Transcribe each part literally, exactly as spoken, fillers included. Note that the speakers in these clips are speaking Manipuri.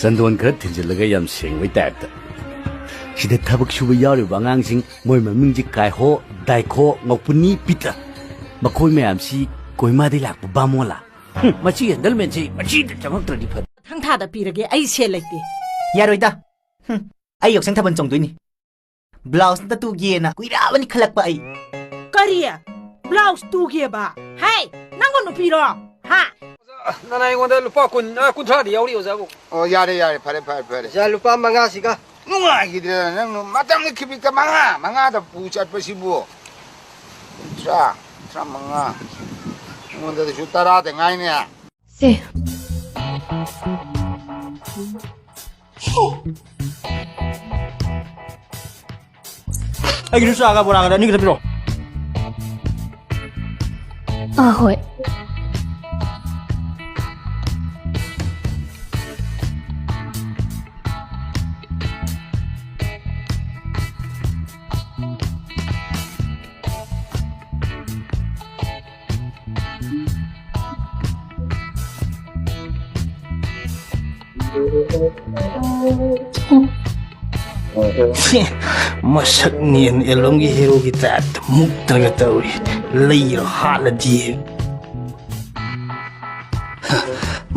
ꯆꯟꯗꯣꯟ ꯈꯔ ꯊꯤꯟꯖꯤꯜꯂꯒ ꯌꯥꯝ ꯁꯦꯡꯕꯩ ꯇꯥꯏꯞꯇ꯫ ꯁꯤꯗ ꯊꯕꯛ ꯁꯨꯕ ꯌꯥꯎꯔꯤꯕ ꯑꯉꯥꯡꯁꯤꯡ, ꯃꯣꯏ ꯃꯃꯤꯡꯁꯤ ꯀꯥꯏꯍꯣ, ꯗꯥꯏꯈꯣ, ꯉꯧꯄꯨꯅꯤ, ꯄꯤꯇ꯫ ꯃꯈꯣꯏ ꯃꯌꯥꯝꯁꯤ ꯀꯣꯏꯃꯥꯗꯩ ꯂꯥꯛꯄ ꯕꯥꯃꯣꯟꯂꯥ? ꯍꯨꯝ, ꯃꯁꯤ ꯍꯦꯟꯗꯜꯃꯦꯟꯁꯤ ꯃꯁꯤꯗ ꯆꯪꯉꯛꯇ꯭ꯔꯗꯤ ꯐꯅꯤ꯫ ꯃꯊꯪ ꯊꯥꯗ ꯄꯤꯔꯒꯦ, ꯑꯩ ꯁꯦꯜ ꯂꯩꯇꯦ꯫ ꯌꯥꯔꯣꯏꯗ꯫ ꯍꯨꯝ, ꯑꯩ ꯌꯥꯎꯁꯪ ꯊꯥꯕꯜ ꯆꯣꯡꯗꯣꯏꯅꯤ꯫ ꯕ꯭ꯂꯥꯎꯁ ꯑꯝꯇ ꯇꯨꯒꯦꯅ ꯀꯨꯏꯔꯛꯑꯕꯅꯤ ꯈꯜꯂꯛꯄ ꯑꯩ꯫ ꯀꯔꯤ? ꯕ꯭ꯂꯥꯎꯁ ꯇꯨꯒꯦꯕ? ꯍꯦ, ꯅꯪꯕꯨ ꯅꯨꯄꯤꯔꯣ? ꯍꯥ? ꯅꯅꯥ ꯑꯩꯉꯣꯟꯗ ꯂꯨꯄꯥ ꯀꯨꯟ, ꯑ, ꯀꯨꯟꯊ꯭ꯔꯥꯗꯤ ꯌꯥꯎꯔꯤ, ꯑꯣꯖꯥꯕꯨ꯫ ꯑꯣ, ꯌꯥꯔꯦ, ꯌꯥꯔꯦ, ꯐꯔꯦ, ꯐꯔꯦ, ꯐꯔꯦ꯫ ꯑꯣꯖꯥ, ꯂꯨꯄꯥ ꯃꯉꯥꯁꯤꯒ꯫ ꯅꯨꯡꯉꯥꯏꯈꯤꯗ꯭ꯔꯦꯗ ꯅꯪ ꯃꯇꯝꯗ ꯈꯤꯕꯤꯛꯇ ꯃꯉꯥ, ꯃꯉꯥꯗ ꯄꯨ ꯆꯠꯄꯁꯤꯕꯨ꯫ ꯀꯨꯟꯊ꯭ꯔꯥ, ꯀꯨꯟꯊ꯭ꯔꯥ ꯃꯉꯥ꯫ ꯑꯩꯉꯣꯟꯗꯁꯨ ꯇꯔꯥꯗ ꯉꯥꯏꯅꯦ꯫ ꯁꯦ꯫ ꯑꯩꯒꯤꯁꯨ ꯆꯥꯒ ꯕꯣꯔꯥꯒꯗ ꯑꯅꯤ ꯈꯛꯇ ꯄꯤꯔꯛꯑꯣ꯫ ꯑꯥ, ꯍꯣꯏ꯫ ꯃꯁꯛꯅꯦꯅ ꯑꯦꯜꯕꯝꯒꯤ ꯍꯦꯔꯣꯒꯤ ꯇꯥꯏꯞꯇ ꯃꯨꯛꯇꯅꯒ ꯇꯧꯔꯤ꯫ ꯂꯩꯔ ꯍꯥꯠꯂꯗꯤ꯫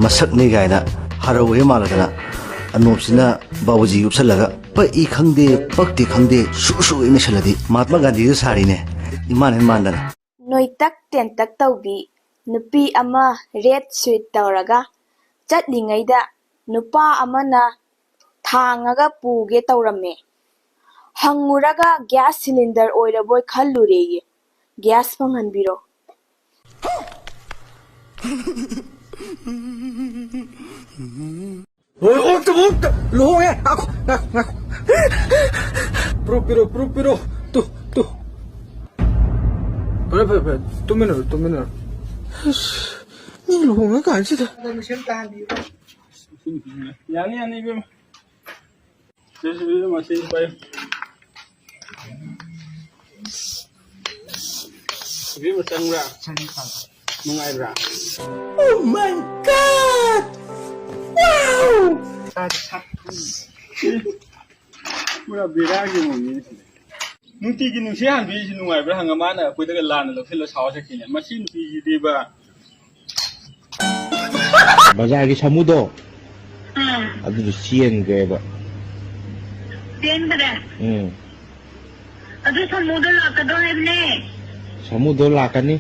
ꯃꯁꯛꯅꯤ ꯀꯥꯏꯅ ꯍꯔꯥꯎꯋꯦ ꯃꯥꯜꯂꯗꯅ ꯑꯅꯣꯞꯁꯤꯅ ꯕꯥꯕꯨꯖꯤ ꯎꯞꯁꯜꯂꯒ ꯄꯛꯏ ꯈꯪꯗꯦ, ꯄꯛꯇꯦ ꯈꯪꯗꯦ, ꯁꯨ ꯁꯨ ꯍꯦꯛ ꯅꯩꯁꯜꯂꯗꯤ ꯃꯍꯥꯠꯃ ꯒꯥꯟꯙꯤꯗ ꯁꯥꯔꯤꯅꯦ, ꯏꯃꯥꯟ ꯍꯦꯛ ꯃꯥꯟꯗꯅ꯫ ꯅꯣꯏꯇꯛ ꯇꯦꯟꯇꯛ ꯇꯧꯕꯤ ꯅꯨꯄꯤ ꯑꯃ ꯔꯦꯠ ꯁ꯭ꯋꯤꯠ ꯇꯧꯔꯒ ꯆꯠꯂꯤꯉꯩꯗ ꯅꯨꯄꯥ ꯑꯃꯅ ꯊꯥꯡꯉꯒ ꯄꯨꯒꯦ ꯇꯧꯔꯝꯃꯦ꯫ ꯍꯪꯉꯨꯔꯒ ꯒ꯭ꯌꯥꯁ ꯁꯤꯂꯤꯟꯗꯔ ꯑꯣꯏꯔꯕꯣꯏ ꯈꯜꯂꯨꯔꯦꯌꯦ꯫ ꯒ꯭ꯌꯥꯁ ꯐꯪꯍꯟꯕꯤꯔꯣ꯫ ꯍꯣꯏ, ꯑꯣꯛꯇ, ꯑꯣꯛꯇ ꯂꯨꯍꯣꯡꯉꯦ꯫ ꯉꯥꯏꯈꯣ, ꯉꯥꯏꯈꯣ, ꯉꯥꯏꯈꯣ꯫ ꯄ꯭ꯔꯨꯞ ꯄꯤꯔꯣ, ꯄ꯭ꯔꯨꯞ ꯄꯤꯔꯣ꯫ Two, two. ꯐꯔꯦ, ꯐꯔꯦ, ꯐꯔꯦ꯫ ꯇꯨꯃꯤꯟꯅꯔꯣ, ꯇꯨꯃꯤꯟꯅꯔꯣ꯫ ꯑꯁ, ꯃꯤ ꯂꯨꯍꯣꯡꯉ ꯀꯥꯟꯁꯤꯗ꯫ ꯌꯥꯅꯤ, ꯌꯥꯅꯤ, ꯏꯕꯦꯝꯃ꯫ ꯁꯤ, ꯁꯤ, ꯏꯕꯦꯝꯃ, ꯁꯤ ꯄꯥꯏꯌꯨ꯫ ꯏꯕꯦꯝꯃ, ꯆꯪꯕ꯭ꯔꯥ? ꯅꯨꯡꯉꯥꯏꯕ꯭ꯔꯥ? Oh my God! Wow! ꯄꯨꯔꯥ ꯕꯦꯔꯥꯒꯤ ꯃꯑꯣꯡꯅꯤꯅꯦ ꯁꯤꯗꯤ꯫ ꯅꯨꯡꯇꯤꯒꯤ ꯅꯨꯡꯁꯤ ꯍꯥꯟꯕꯤꯔꯤꯁꯤ ꯅꯨꯡꯉꯥꯏꯕ꯭ꯔꯥ ꯍꯪꯉ ꯃꯥꯅ ꯑꯩꯈꯣꯏꯗꯒ ꯂꯥꯟꯅ ꯂꯧꯁꯤꯜꯂ ꯁꯥꯎꯔ ꯆꯠꯈꯤꯅꯦ꯫ ꯃꯁꯤ ꯅꯨꯄꯤꯁꯤꯗꯤꯕ꯫ ꯕꯖꯥꯔꯒꯤ ꯁꯥꯃꯨꯗꯣ ꯎꯝ꯫ ꯑꯗꯨꯗꯣ ꯆꯦꯟꯈ꯭ꯔꯦꯕ꯫ ꯆꯦꯟꯈ꯭ꯔꯦ? ꯎꯝ꯫ ꯑꯗꯨ ꯁꯥꯃꯨꯗꯣ ꯂꯥꯛꯀꯗꯧꯔꯤꯕꯅꯦ꯫ ꯁꯥꯃꯨꯗꯣ ꯂꯥꯛꯀꯅꯤ꯫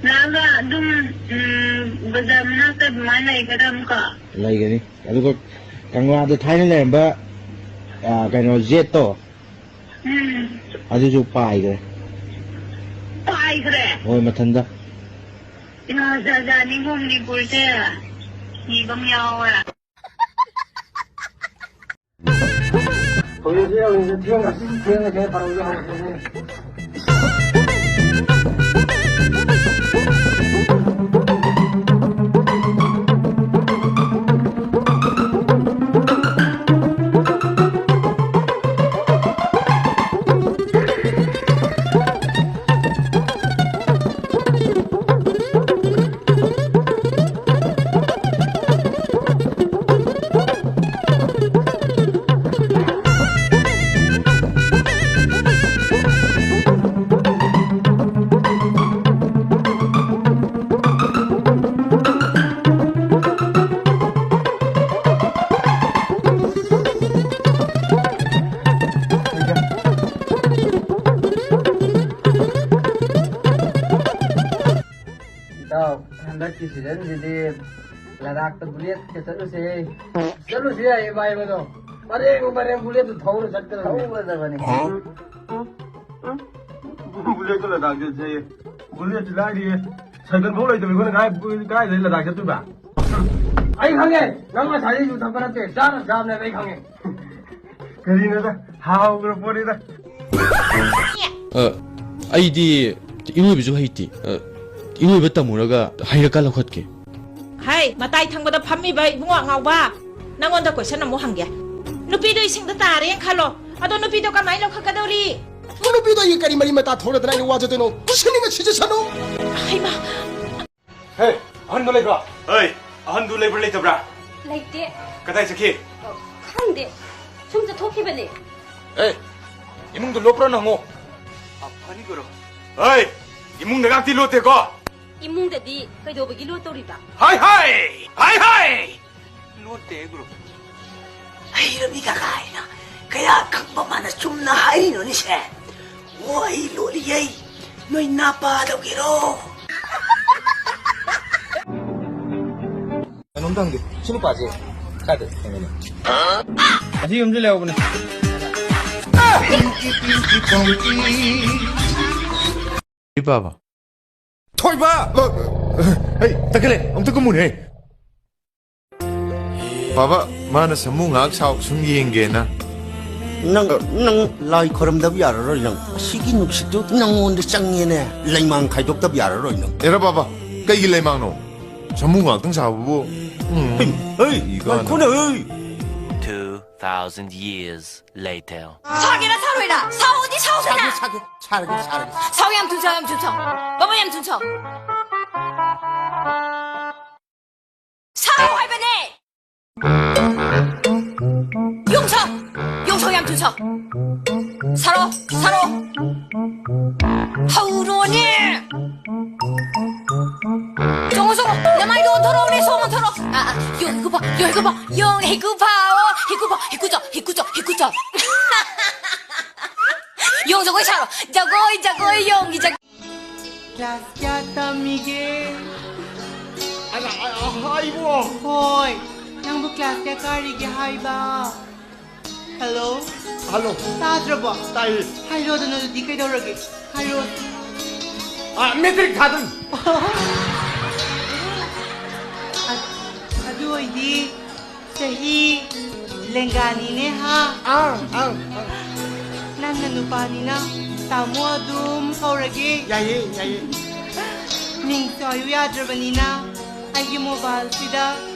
ꯂꯥꯛꯑꯒ ꯑꯗꯨꯝ, ꯎꯝ, ꯕꯖꯥꯔ ꯃꯅꯥꯛꯇ ꯑꯗꯨꯃꯥꯏꯅ ꯂꯩꯒꯗ꯭ꯔꯥ ꯑꯃꯨꯛꯀ? ꯂꯩꯒꯅꯤ꯫ ꯑꯗꯨꯒ ꯀꯪꯂꯥꯗ ꯊꯥꯏꯅ ꯂꯩꯔꯝꯕ, ꯑ, ꯀꯩꯅꯣ, ꯖꯦꯠꯇꯣ, ꯎꯝ꯫ ꯑꯗꯨꯁꯨ ꯄꯥꯏꯈ꯭ꯔꯦ꯫ ꯄꯥꯏꯈ꯭ꯔꯦ? ꯍꯣꯏ, ꯃꯊꯟꯇ꯫ ꯏꯃꯥ, ꯖꯥꯠ ꯖꯥꯠꯅꯤꯀꯣ ꯃꯅꯤꯄꯨꯔꯁꯦ꯫ ꯀꯤꯕ ꯑꯃ ꯌꯥꯎꯋꯦ꯫ ꯍꯧꯖꯤꯛꯁꯦ, ꯍꯧꯖꯤꯛꯁꯦ ꯊꯦꯡꯉ-, ꯊꯦꯡꯉꯁꯦ ꯄꯔꯧꯒꯤ ꯍꯧꯔꯛꯄꯁꯦ꯫ ꯏꯇꯥꯎ, ꯍꯟꯗꯛꯀꯤ ꯁꯤꯖꯟꯁꯤꯗꯤ ꯂꯗꯥꯛꯇ ꯕꯨꯂꯦꯠꯀ ꯆꯠꯂꯨꯁꯦ꯫ ꯆꯠꯂꯨꯁꯤ ꯌꯥꯏꯌꯦ ꯚꯥꯏ, ꯃꯗꯣ꯫ ꯄꯔꯦꯡ ꯄꯔꯦꯡ ꯕꯨꯂꯦꯠꯇꯨ ꯊꯧꯔ ꯆꯠꯀꯗꯕꯅꯤ꯫ ꯊꯧꯒꯗꯕꯅꯤ꯫ ꯕꯨꯂꯦꯠꯀ ꯂꯗꯥꯛ ꯆꯠꯁꯦ꯫ ꯕꯨꯂꯦꯠꯇꯤ ꯂꯥꯏꯔꯤꯌꯦ꯫ ꯁꯥꯏꯀꯜ ꯐꯥꯎ ꯂꯩꯇꯕ ꯑꯩꯈꯣꯏꯅ ꯀꯥꯏ-, ꯀꯥꯏꯗꯩ ꯂꯗꯥꯛ ꯆꯠꯇꯣꯏꯕ? ꯑꯩ ꯈꯪꯉꯦ꯫ ꯅꯪ ꯉꯁꯥꯏꯗꯩ ꯌꯨ ꯊꯛꯄ ꯅꯠꯇꯦ꯫ ꯆꯥꯅ ꯆꯥꯕꯅꯦꯕ, ꯑꯩ ꯈꯪꯉꯦ꯫ ꯀꯔꯤꯅꯣꯗ? ꯍꯥꯎꯈ꯭ꯔ ꯄꯣꯠꯅꯤꯗ꯫ ꯑ, ꯑꯩꯗꯤ ꯏꯔꯣꯏꯕꯁꯨ ꯍꯩꯇꯦ꯫ ꯑ, ꯏꯔꯣꯏꯕ ꯇꯝꯃꯨꯔꯒ ꯍꯩꯔꯀꯥꯟ ꯂꯧꯈꯠꯀꯦ꯫ ꯍꯩ, ꯃꯇꯥꯏ ꯊꯪꯕꯗ ꯐꯝꯃꯤꯕ ꯏꯕꯨꯡꯉꯣ ꯑꯉꯥꯎꯕ, ꯅꯪꯉꯣꯟꯗ question ꯑꯃꯨꯛ ꯍꯪꯒꯦ꯫ ꯅꯨꯄꯤꯗꯣ ꯏꯁꯤꯡꯗ ꯇꯥꯔꯦꯅ ꯈꯜꯂꯣ, ꯑꯗꯣ ꯅꯨꯄꯤꯗꯣ ꯀꯃꯥꯏꯅ ꯂꯧꯈꯠꯀꯗꯧꯔꯤ? ꯅꯨꯄꯤꯗꯣ ꯑꯩꯒ ꯀꯔꯤ ꯃꯔꯤ ꯃꯇꯥ ꯊꯣꯛꯅꯗꯅ ꯑꯩꯅ ꯋꯥꯖꯗꯣꯏꯅꯣ? ꯄꯨꯁꯤꯟꯅꯤꯡꯉ ꯁꯤꯖꯁꯅꯨ꯫ ꯍꯩꯃꯥ! ꯍꯦ, ꯑꯍꯟꯗꯣ ꯂꯩꯕ꯭ꯔꯣ? ꯍꯩ, ꯑꯍꯟꯗꯨ ꯂꯩꯕ꯭ꯔꯥ ꯂꯩꯇꯕ꯭ꯔꯥ? ꯂꯩꯇꯦ꯫ ꯀꯗꯥꯏ ꯆꯠꯈꯤ? ꯑ, ꯈꯪꯗꯦ꯫ ꯁꯨꯝ ꯆꯠꯊꯣꯛꯈꯤꯕꯅꯦ꯫ ꯑꯦ, ꯏꯃꯨꯡꯗ ꯂꯣꯠꯄ꯭ꯔꯥ ꯍꯪꯉꯣ꯫ ꯑ, ꯐꯅꯤ ꯒꯨꯔꯨ꯫ ꯍꯩ, ꯏꯃꯨꯡꯗꯒꯗꯤ ꯂꯣꯠꯇꯦꯀꯣ? ꯏꯃꯨꯡꯗꯗꯤ ꯀꯩꯗꯧꯕꯒꯤ ꯂꯣꯠꯇꯧꯔꯤꯕ? ꯍꯥꯏ ꯍꯥꯏ! ꯍꯥꯏ ꯍꯥꯏ! ꯂꯣꯠꯇꯦ ꯒꯨꯔꯨ꯫ ꯍꯩꯔꯕꯤ ꯀꯀꯥ ꯍꯥꯏꯅ ꯀꯌꯥ ꯈꯪꯕ ꯃꯥꯅ ꯆꯨꯝꯅ ꯍꯥꯏꯔꯤꯅꯣꯅꯦ ꯁꯦ? ꯑꯣ, ꯑꯩ ꯂꯣꯠꯂꯤꯌꯦ꯫ ꯅꯣꯏ ꯅꯥꯄꯥꯗꯧꯒꯤꯔꯣ? ꯀꯩꯅꯣꯝꯇ ꯍꯪꯒꯦ꯫ ꯁꯤ ꯅꯨꯄꯥꯁꯦ ꯀꯥꯏꯗ ꯊꯦꯡꯅꯩꯅꯣ? ꯑꯁꯤ ꯌꯨꯝꯁꯤ ꯂꯩꯍꯧꯕꯅꯦ꯫ ꯏ ꯕꯥꯕꯥ꯫ ꯊꯣꯏꯕ! ꯍꯩ, ꯇꯛꯈꯠꯂꯦ, ꯑꯝꯇ ꯀꯨꯝꯃꯨꯅꯦ꯫ ꯕꯥꯕꯥ, ꯃꯥꯅ ꯁꯥꯃꯨ ꯉꯥꯏꯍꯥꯛ ꯁꯥꯎ ꯁꯨꯝ ꯌꯦꯡꯒꯦꯅ꯫ ꯅꯪ, ꯅꯪ ꯂꯥꯏ ꯈꯣꯏꯔꯝꯗꯕ ꯌꯥꯔꯔꯣꯏ ꯅꯪ꯫ ꯑꯁꯤꯒꯤ ꯅꯨꯡꯁꯤꯠꯇꯨ ꯅꯪꯉꯣꯟꯗ ꯆꯪꯉꯦꯅꯦ꯫ ꯂꯩꯃꯥꯡ ꯈꯥꯏꯗꯣꯛꯇꯕ ꯌꯥꯔꯔꯣꯏ ꯅꯪ꯫ ꯑꯦꯔꯥ ꯕꯥꯕꯥ, ꯀꯩꯒꯤ ꯂꯩꯃꯥꯡꯅꯣ? ꯁꯥꯃꯨ ꯉꯥꯛꯇꯪ ꯁꯥꯕꯕꯨ꯫ ꯎꯝ, ꯍꯩ, ꯍꯩ, ꯏ ꯀꯥꯟꯅ꯫ ꯉꯥꯏꯈꯣꯅꯦ, ꯍꯩ꯫ Two thousand years later. ꯁꯥꯒꯦꯔꯥ ꯁꯥꯔꯣꯏꯔꯥ? ꯁꯥꯎꯑꯣꯗꯤ ꯁꯥꯎꯗꯅ! ꯁꯥꯒꯦ, ꯁꯥꯒꯦ, ꯁꯥꯔꯒꯦ, ꯁꯥꯔꯒꯦ꯫ ꯁꯥꯎ ꯌꯥꯝ ꯊꯨꯅ ꯁꯥꯎ, ꯌꯥꯝ ꯊꯨꯅ ꯁꯥꯎ꯫ ꯕꯕꯥ ꯌꯥꯝ ꯊꯨꯅ ꯁꯥꯎ꯫ ꯁꯥꯎ ꯍꯥꯏꯕꯅꯦ! ꯌꯣꯡꯁꯥꯎ! ꯌꯣꯡꯁꯥꯎ ꯌꯥꯝ ꯊꯨꯅ ꯁꯥꯎ꯫ ꯁꯥꯔꯣ, ꯁꯥꯔꯣ꯫ ꯍꯧꯔꯣꯅꯦ! ꯆꯣꯡꯉꯣ, ꯆꯣꯡꯉꯣ꯫ ꯅꯃꯥꯏꯗꯣ ꯑꯣꯟꯊꯣꯔꯛꯑꯣꯅꯦ, ꯁꯣꯝ ꯑꯣꯟꯊꯣꯔꯛꯑꯣ꯫ ꯑꯥ, ꯑꯥ, ꯌꯣꯡ ꯍꯦꯛ ꯀꯨꯐꯥꯎ, ꯌꯣꯡ ꯍꯦꯛ ꯀꯨꯐꯥꯎ꯫ ꯌꯣꯡ ꯍꯦꯛ ꯀꯨꯐꯥꯎ, ꯍꯦꯛ ꯀꯨꯆꯣ, ꯍꯦꯛ ꯀꯨꯆꯣ, ꯍꯦꯛ ꯀꯨꯆꯣ꯫ ꯌꯣꯡ ꯖꯒꯣꯏ ꯁꯥꯔꯣ꯫ ꯖꯒꯣꯏ, ꯖꯒꯣꯏ, ꯌꯣꯡꯒꯤ ꯖꯒꯣꯏ꯫ Class ꯀꯌꯥ ꯇꯝꯃꯤꯒꯦ? ꯑ, ꯑ, ꯑ, ꯍꯥꯏꯕꯣ꯫ ꯍꯣꯏ, ꯅꯪꯕꯨ class ꯀꯌꯥ ꯀꯥꯔꯤꯒꯦ ꯍꯥꯏꯕ? Hello? Hello. ꯇꯥꯗ꯭ꯔꯕꯣ? ꯇꯥꯏꯌꯦ꯫ ꯍꯥꯏꯔꯣꯗꯅ ꯑꯗꯨꯗꯤ ꯀꯩꯗꯧꯔꯒꯦ? ꯍꯥꯏꯔꯣ꯫ ꯑ, matric ꯊꯥꯗꯣꯏꯅꯤ꯫ ꯑ-, ꯑꯗꯨ ꯑꯣꯏꯗꯤ ꯆꯍꯤ ꯂꯦꯡꯒꯥꯅꯤꯅꯦ ꯍꯥ? ꯑꯥ, ꯑꯥ, ꯑꯥ꯫ ꯅꯪꯅ ꯅꯨꯄꯥꯅꯤꯅ ꯇꯥꯃꯣ ꯑꯗꯨꯝ ꯀꯧꯔꯒꯦ꯫ ꯌꯥꯏꯌꯦ, ꯌꯥꯏꯌꯦ꯫ ꯃꯤꯡ ꯆꯥꯎꯌꯨ ꯌꯥꯗ꯭ꯔꯕꯅꯤꯅ ꯑꯩꯒꯤ mobileꯁꯤꯗ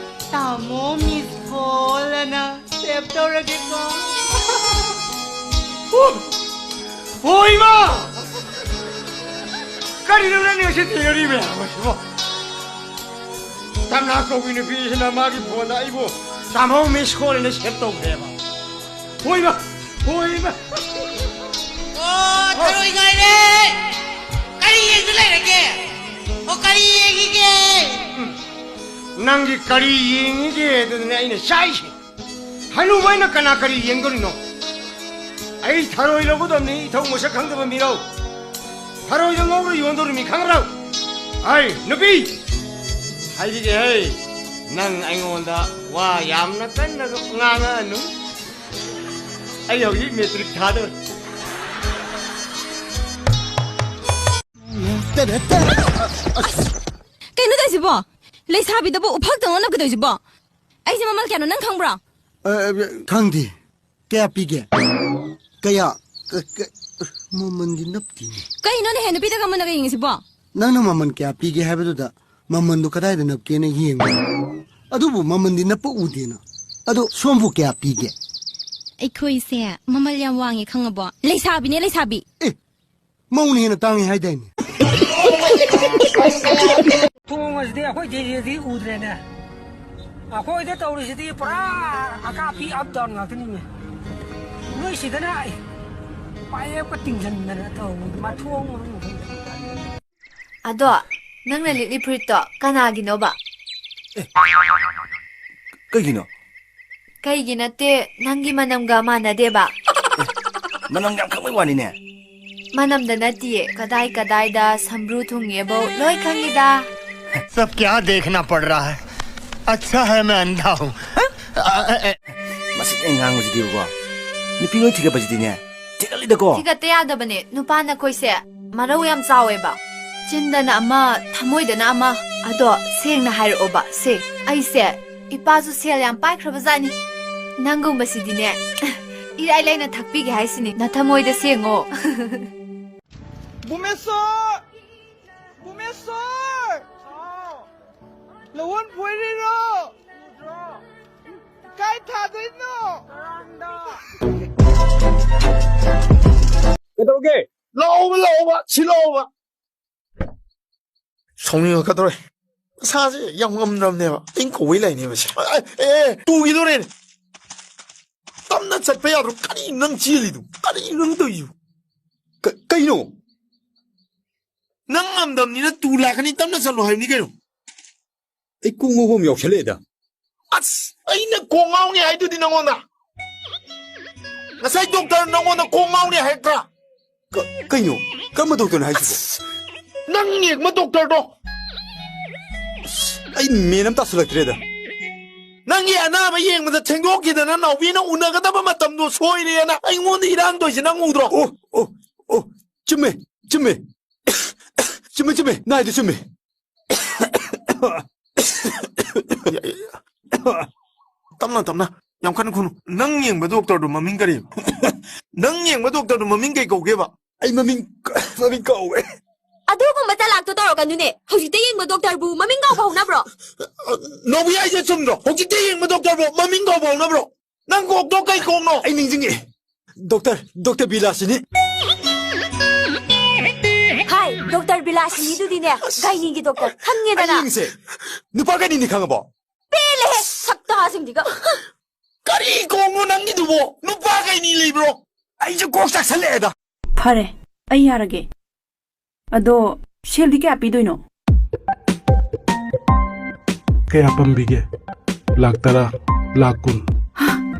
ꯇꯥꯃꯣ miss call ꯑꯅ save ꯇꯧꯔꯒꯦꯀꯣ꯫ ꯑꯣ! ꯑꯣ, ꯏꯃꯥ! ꯀꯔꯤꯅꯣ ꯅꯪꯅ ꯉꯁꯤ ꯊꯦꯡꯅꯔꯤ ꯃꯌꯥꯝ ꯑꯁꯤꯕꯣ? ꯀꯝꯂꯥ ꯀꯧꯕꯤ ꯅꯨꯄꯤꯁꯤꯅ ꯃꯥꯒꯤ ꯐꯣꯟꯗ ꯑꯩꯕꯨ ꯇꯥꯃꯣ ꯃꯤꯁ ꯀꯣꯜ ꯑꯅ ꯁꯦꯚ ꯇꯧꯈ꯭ꯔꯦꯕ꯫ ꯍꯣꯏꯃ, ꯍꯣꯏꯃ꯫ ꯑꯣ, ꯊꯔꯣꯏ ꯉꯥꯏꯔꯦ꯫ ꯀꯔꯤ ꯌꯦꯡꯗ ꯂꯩꯔꯒꯦ? ꯑꯣ, ꯀꯔꯤ ꯌꯦꯡꯉꯤꯒꯦ? ꯅꯪꯒꯤ ꯀꯔꯤ ꯌꯦꯡꯉꯤꯒꯦ ꯑꯗꯨꯗꯅꯦ ꯑꯩꯅ ꯆꯥꯏꯁꯦ꯫ ꯍꯅꯨꯕ ꯑꯩꯅ ꯀꯅꯥ ꯀꯔꯤ ꯌꯦꯡꯗꯣꯔꯤꯅꯣ? ꯑꯩ ꯊꯔꯣꯏ ꯂꯧꯒꯗꯕꯅꯤ, ꯏꯊꯧ ꯃꯁꯛ ꯈꯪꯗꯕ ꯃꯤꯔꯧ꯫ ꯊꯔꯣꯏꯗꯣ ꯉꯧꯔ ꯌꯣꯟꯗꯣꯔꯤꯃꯤ, ꯈꯪꯕ꯭ꯔꯣ? ꯍꯥꯏ, ꯅꯨꯄꯤ! ꯍꯥꯏꯕꯤꯒꯦ ꯍꯦ, ꯅꯪ ꯑꯩꯉꯣꯟꯗ ꯋꯥ ꯌꯥꯝꯅ ꯀꯟꯅ ꯉꯥꯡꯉꯛꯑꯅꯨ꯫ ꯑꯩ ꯍꯧꯖꯤꯛ ꯃꯦꯇ꯭ꯔꯤꯛ ꯊꯥꯗꯣꯔꯦ꯫ ꯀꯩꯅꯣ ꯇꯧꯏꯁꯤꯕꯣ? ꯂꯩꯁꯥꯕꯤꯗꯕꯨ ꯎꯐꯛꯇꯪ ꯅꯞꯀꯗꯧꯏꯁꯤꯕꯣ? ꯑꯩꯁꯦ ꯃꯃꯜ ꯀꯌꯥꯅꯣ ꯅꯪ ꯈꯪꯕ꯭ꯔꯣ? ꯑ, ꯈꯪꯗꯦ꯫ ꯀꯌꯥ ꯄꯤꯒꯦ? ꯀꯌꯥ? ꯀ- ꯀ- ꯃꯃꯜꯗꯤ ꯅꯞꯇꯦꯅꯦ꯫ ꯀꯩꯅꯣꯅꯦꯍꯦ, ꯅꯨꯄꯤꯗꯒ ꯃꯨꯟꯅꯒ ꯌꯦꯡꯉꯤꯁꯤꯕꯣ? ꯅꯪꯅ ꯃꯃꯜ ꯀꯌꯥ ꯄꯤꯒꯦ ꯍꯥꯏꯕꯗꯨꯗ ꯃꯃꯜꯗꯣ ꯀꯗꯥꯏꯗ ꯅꯞꯀꯦꯅ ꯌꯦꯡꯕ꯫ ꯑꯗꯨꯕꯨ ꯃꯃꯜꯗꯤ ꯅꯞꯄ ꯎꯗꯦꯅ꯫ ꯑꯗꯣ ꯁꯣꯝꯕꯨ ꯀꯌꯥ ꯄꯤꯒꯦ? ꯑꯩꯈꯣꯏꯁꯦ ꯃꯃꯜ ꯌꯥꯝ ꯋꯥꯡꯉꯦ, ꯈꯪꯉꯕꯣ? ꯂꯩꯁꯥꯕꯤꯅꯦ, ꯂꯩꯁꯥꯕꯤ꯫ ꯑꯦ, ꯃꯧꯅ ꯍꯦꯟꯅ ꯇꯥꯡꯉꯦ ꯍꯥꯏꯗꯥꯏꯅꯦ? ꯊꯣꯡ ꯑꯁꯤꯗꯤ ꯑꯩꯈꯣꯏ ꯗꯦꯜꯂꯤꯗꯤ ꯎꯗ꯭ꯔꯦꯅꯦ꯫ ꯑꯩꯈꯣꯏꯗ ꯇꯧꯔꯤꯁꯤꯗꯤ ꯄꯨꯔꯥ ꯑꯀꯥꯞꯄꯤ ꯑꯞ ꯗꯥꯎꯟ ꯉꯥꯛꯇꯅꯤꯅꯦ꯫ ꯅꯣꯏ ꯁꯤꯗꯅ ꯄꯥꯏꯌꯦꯞꯀ ꯇꯤꯡꯁꯤꯟꯗꯅ ꯇꯧꯕ ꯃꯊꯣꯡ ꯃꯔꯝ ꯈꯪꯗꯦ꯫ ꯑꯗꯣ ꯅꯪꯅ ꯂꯤꯠꯂꯤ ꯐꯨꯔꯤꯠꯇꯣ ꯀꯅꯥꯒꯤꯅꯣꯕ? ꯀꯩꯒꯤꯅꯣ? ꯀꯩꯒꯤ ꯅꯠꯇꯦ, ꯅꯪꯒꯤ ꯃꯅꯝꯒ ꯃꯥꯟꯅꯗꯦꯕ꯫ ꯃꯅꯝ ꯌꯥꯝ ꯈꯪꯕꯩ ꯋꯥꯅꯤꯅꯦ꯫ ꯃꯅꯝꯗ ꯅꯠꯇꯤꯌꯦ, ꯀꯗꯥꯏ ꯀꯗꯥꯏꯗ ꯁꯝꯕ꯭ꯔꯨ ꯊꯨꯡꯉꯦꯕꯧ ꯂꯣꯏ ꯈꯪꯉꯤꯗ꯫ सब क्या देखना पड़ रहा है? अच्छा है मैं अंधा हूँ। ꯃꯁꯤꯗ ꯑꯩ ꯉꯥꯡꯕꯁꯤꯗꯤꯕꯀꯣ, ꯅꯨꯄꯤ ꯂꯣꯏ ꯊꯤꯒꯠꯄꯁꯤꯗꯤꯅꯦ, ꯊꯤꯒꯠꯂꯤꯗꯀꯣ꯫ ꯊꯤꯒꯠꯇ ꯌꯥꯗꯕꯅꯦ, ꯅꯨꯄꯥ ꯅꯈꯣꯏꯁꯦ ꯃꯔꯧ ꯌꯥꯝ ꯆꯥꯎꯋꯦꯕ꯫ ꯆꯤꯟꯗꯅ ꯑꯃ, ꯊꯃꯣꯏꯗꯅ ꯑꯃ꯫ ꯑꯗꯣ ꯁꯦꯡꯅ ꯍꯥꯏꯔꯛꯑꯣꯕ ꯁꯦ, ꯑꯩꯁꯦ ꯏꯄꯥꯁꯨ ꯁꯦꯜ ꯌꯥꯝ ꯄꯥꯏꯈ꯭ꯔꯕꯖꯥꯠꯅꯤ꯫ ꯅꯪꯒꯨꯝꯕꯁꯤꯗꯤꯅꯦ, ꯏꯔꯥꯏ ꯂꯥꯏꯅ ꯊꯛꯄꯤꯒꯦ ꯍꯥꯏꯁꯤꯅꯤ, ꯅꯊꯃꯣꯏꯗ ꯁꯦꯡꯉꯣ꯫ ꯕꯨꯃꯦꯁꯣꯔ! ꯕꯨꯃꯦꯁꯣꯔ! ꯂꯧꯍꯣꯟ ꯐꯣꯏꯔꯤꯔꯣ? ꯀꯥꯏ ꯊꯥꯗꯣꯏꯅꯣ? ꯀꯩꯗꯧꯔꯒꯦ? ꯂꯥꯛꯑꯣꯕ, ꯂꯥꯛꯑꯣꯕ, ꯁꯤ ꯂꯥꯛꯑꯣꯕ꯫ ꯁꯥꯎꯅꯤꯡꯉꯛꯀꯗꯧꯔꯦ꯫ ꯃꯁꯥꯁꯦ ꯌꯥꯝ ꯉꯝꯗ꯭ꯔꯕꯅꯦꯕ꯫ ꯑꯩꯅ ꯀꯧꯕꯩ ꯂꯥꯛꯏꯅꯦꯕ ꯁꯦ꯫ ꯑꯦ, ꯑꯦ, ꯑꯦ, ꯇꯨꯈꯤꯗꯣꯔꯦꯅꯦ꯫ ꯇꯞꯅ ꯆꯠꯄ ꯌꯥꯗ꯭ꯔꯣ? ꯀꯔꯤꯅꯣ ꯅꯪ ꯆꯦꯜꯂꯤꯗꯨ? ꯀꯔꯤꯅꯣ ꯅꯪ ꯇꯧꯔꯤꯁꯤꯕꯨ? ꯀ-, ꯀꯩꯅꯣ? ꯅꯪ ꯉꯝꯗꯕꯅꯤꯅ ꯇꯨ ꯂꯥꯛꯀꯅꯤ, ꯇꯞꯅ ꯆꯠꯂꯣ ꯍꯥꯏꯕꯅꯤ ꯀꯩꯅꯣ꯫ ꯑꯩ ꯀꯣꯛ ꯉꯥꯎꯕ ꯑꯃ ꯌꯥꯎꯁꯜꯂꯛꯑꯦꯗ꯫ ꯑꯁ, ꯑꯩꯅ ꯀꯣꯛ ꯉꯥꯎꯅꯤ ꯍꯥꯏꯗꯨꯗꯤ ꯅꯪꯉꯣꯟꯗ꯫ ꯉꯁꯥꯏ ꯗꯣꯛꯇꯔ ꯅꯪꯉꯣꯟꯗ ꯀꯣꯛ ꯉꯥꯎꯅꯤ ꯍꯥꯏꯔꯛꯇ꯭ꯔꯥ? ꯀ-, ꯀꯩꯅꯣ? ꯀꯔꯝꯕ ꯗꯣꯛꯇꯔꯅꯣ ꯍꯥꯏꯁꯤꯕꯣ? ꯑꯁ, ꯅꯪ ꯌꯦꯡꯕ ꯗꯣꯛꯇꯔꯗꯣ꯫ ꯑꯩ ꯃꯦꯟ ꯑꯃ ꯇꯥꯁꯤꯜꯂꯛꯇ꯭ꯔꯦꯗ꯫ ꯅꯪꯒꯤ ꯑꯅꯥꯕ ꯌꯦꯡꯕꯗ ꯊꯦꯡꯗꯣꯛꯈꯤꯗꯅ ꯅꯥꯎꯕꯤꯅ ꯎꯅꯒꯗꯕ ꯃꯇꯝꯗꯣ ꯁꯣꯏꯔꯦꯅ ꯑꯩꯉꯣꯟꯗ ꯏꯔꯥꯡ ꯇꯧꯏꯁꯦ ꯅꯪ ꯎꯗ꯭ꯔꯣ? ꯑꯣ, ꯑꯣ, ꯑꯣ, ꯆꯨꯝꯃꯦ, ꯆꯨꯝꯃꯦ꯫ ꯆꯨꯝꯃꯦ, ꯆꯨꯝꯃꯦ, ꯅꯥꯏꯗꯣ ꯆꯨꯝꯃꯦ꯫ ꯇꯞꯅ, ꯇꯞꯅ, ꯌꯥꯝ ꯀꯟꯅ ꯈꯨꯅꯨ꯫ ꯅꯪ ꯌꯦꯡꯕ ꯗꯣꯛꯇꯔꯗꯣ ꯃꯃꯤꯡ ꯀꯔꯤ? ꯅꯪ ꯌꯦꯡꯕ ꯗꯣꯛꯇꯔꯗꯣ ꯃꯃꯤꯡ ꯀꯩ ꯀꯧꯒꯦꯕ? ꯑꯩ ꯃꯃꯤꯡ, ꯃꯃꯤꯡ ꯀꯥꯎꯋꯦ꯫ ꯑꯗꯨꯒꯨꯝꯕ ꯆꯂꯥꯛꯇꯣ ꯇꯧꯔꯛꯀꯅꯨꯅꯦ꯫ ꯍꯧꯖꯤꯛꯇ ꯌꯦꯡꯕ ꯗꯣꯛꯇꯔꯕꯨ ꯃꯃꯤꯡ ꯀꯥꯎꯕ ꯍꯧꯅꯕ꯭ꯔꯣ? ꯅꯣꯕꯤ ꯍꯥꯏꯁꯦ ꯆꯨꯝꯗ꯭ꯔꯣ? ꯍꯧꯖꯤꯛꯇ ꯌꯦꯡꯕ ꯗꯣꯛꯇꯔꯕꯨ ꯃꯃꯤꯡ ꯀꯥꯎꯕ ꯍꯧꯅꯕ꯭ꯔꯣ? ꯅꯪ ꯀꯣꯛꯇꯣ ꯀꯩ ꯀꯣꯛꯅꯣ? ꯑꯩ ꯅꯤꯡꯁꯤꯡꯉꯦ꯫ ꯗꯣꯛꯇꯔ, ꯗꯣꯛꯇꯔ ꯕꯤꯂꯥꯁꯤꯅꯤ꯫ ꯍꯥꯏ, ꯗꯣꯛꯇꯔ ꯕꯤꯂꯥꯁꯤꯅꯤꯗꯨꯗꯤꯅꯦ, ꯒꯥꯏꯅꯤꯒꯤ ꯗꯣꯛꯇꯔ, ꯈꯪꯉꯦꯗꯅ꯫ ꯑꯩ ꯌꯦꯡꯁꯦ꯫ ꯅꯨꯄꯥ ꯒꯥꯏꯅꯤꯅꯤ ꯈꯪꯉꯕꯣ? ꯄꯦꯜꯂꯦꯍꯦ, ꯁꯛꯇꯥꯁꯤꯡꯁꯤꯒ꯫ ꯀꯔꯤ ꯀꯣꯛꯅꯣ ꯅꯪꯒꯤꯗꯨꯕꯣ? ꯅꯨꯄꯥ ꯒꯥꯏꯅꯤ ꯂꯩꯕ꯭ꯔꯣ? ꯑꯩꯁꯨ ꯀꯣꯛ ꯆꯥꯛꯁꯜꯂꯛꯑꯦꯗ꯫ ꯐꯔꯦ, ꯑꯩ ꯌꯥꯔꯒꯦ꯫ ꯑꯗꯣ ꯁꯦꯜꯗꯤ ꯀꯌꯥ ꯄꯤꯗꯣꯏꯅꯣ? ꯀꯌꯥ ꯄꯥꯝꯕꯤꯒꯦ? ꯂꯥꯛ ꯇꯔꯥ, ꯂꯥꯛ ꯀꯨꯟ,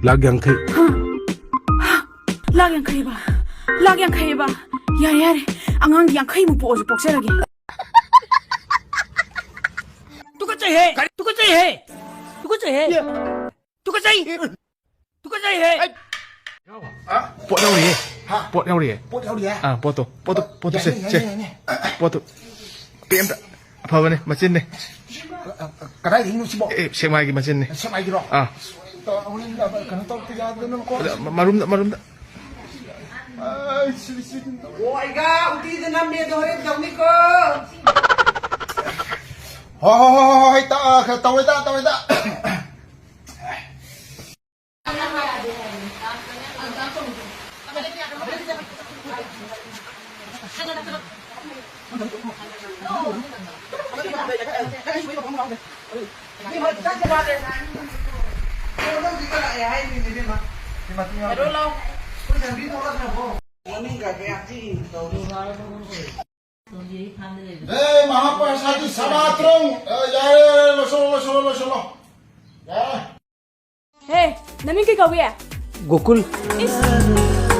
ꯂꯥꯛ ꯌꯥꯡꯈꯩ꯫ ꯂꯥꯛ ꯌꯥꯡꯈꯩꯕ? ꯂꯥꯛ ꯌꯥꯡꯈꯩꯕ? ꯌꯥꯔꯦ, ꯌꯥꯔꯦ꯫ ꯑꯉꯥꯡꯗꯤ ꯌꯥꯡꯈꯩꯃꯨꯛ ꯄꯣꯛꯑꯁꯨ ꯄꯣꯛꯆꯔꯒꯦ꯫ ꯇꯨꯀꯠꯆꯩꯍꯦ! ꯇꯨꯀꯠꯆꯩꯍꯦ! ꯇꯨꯀꯠꯆꯩꯍꯦ! ꯇꯨꯀꯠꯆꯩ! ꯇꯨꯀꯠꯆꯩꯍꯦ! ꯄꯣꯠ ꯌꯥꯎꯔꯤꯌꯦ꯫ ꯍꯥ? ꯄꯣꯠ ꯌꯥꯎꯔꯤꯌꯦ꯫ ꯄꯣꯠ ꯌꯥꯎꯔꯤꯌꯦ? ꯑꯥ, ꯄꯣꯠꯇꯣ, ꯄꯣꯠꯇꯣ, ꯄꯣꯠꯇꯣ ꯁꯦ, ꯌꯥꯏꯅꯦ, ꯁꯦ꯫ ꯌꯥꯏꯅꯦ, ꯌꯥꯏꯅꯦ꯫ ꯄꯣꯠꯇꯣ꯫ ꯄꯦꯟꯇ꯫ ꯑꯐꯕꯅꯦ, ꯃꯆꯤꯟꯅꯦ꯫ ꯑ, ꯑ, ꯀꯗꯥꯏꯗꯒꯤꯅꯣ ꯁꯤꯕꯣ? ꯑꯦ, ꯁꯦꯛꯃꯥꯏꯒꯤ ꯃꯆꯤꯟꯅꯦ꯫ ꯁꯦꯛꯃꯥꯏꯒꯤꯔꯣ? ꯑꯥ꯫ ꯍꯣꯔꯦꯟ ꯀꯩꯅꯣ ꯇꯧꯔꯛꯇ ꯌꯥꯗꯗꯅꯕꯀꯣ꯫ ꯑꯗ, ꯃ-, ꯃꯔꯨꯝꯗ, ꯃꯔꯨꯝꯗ꯫ ꯑꯩ ꯁꯤ, ꯁꯤ꯫ ꯑꯣ, ꯑꯩꯒ ꯎꯇꯤꯗ ꯅꯝꯃꯦ ꯑꯗꯣ ꯍꯣꯔꯦꯟ ꯇꯧꯅꯤꯀꯣ꯫ ꯍꯣ, ꯍꯣ, ꯍꯣ, ꯍꯣ, ꯍꯣꯏ, ꯇ-, ꯑ, ꯇꯧꯔꯦ, ꯇ-, ꯇꯧꯔꯦ, ꯇ-꯫ ꯍꯦꯔꯣ ꯂꯥꯎ꯫ ꯑꯦ, ꯃꯍꯥꯄ꯭ꯔꯁꯥꯗꯤ ꯁꯃꯥꯇ꯭ꯔꯪ꯫ ꯑꯦ, ꯌꯥꯔꯦ, ꯌꯥꯔꯦ, ꯂꯣꯏꯁꯤꯜꯂꯣ, ꯂꯣꯏꯁꯤꯜꯂꯣ, ꯂꯣꯏꯁꯤꯜꯂꯣ꯫ ꯌꯥꯔꯦ꯫ ꯍꯦ, ꯅꯃꯤꯡ ꯀꯩ ꯀꯧꯏ? ꯒꯣꯀꯨꯜ꯫ ꯏꯁ,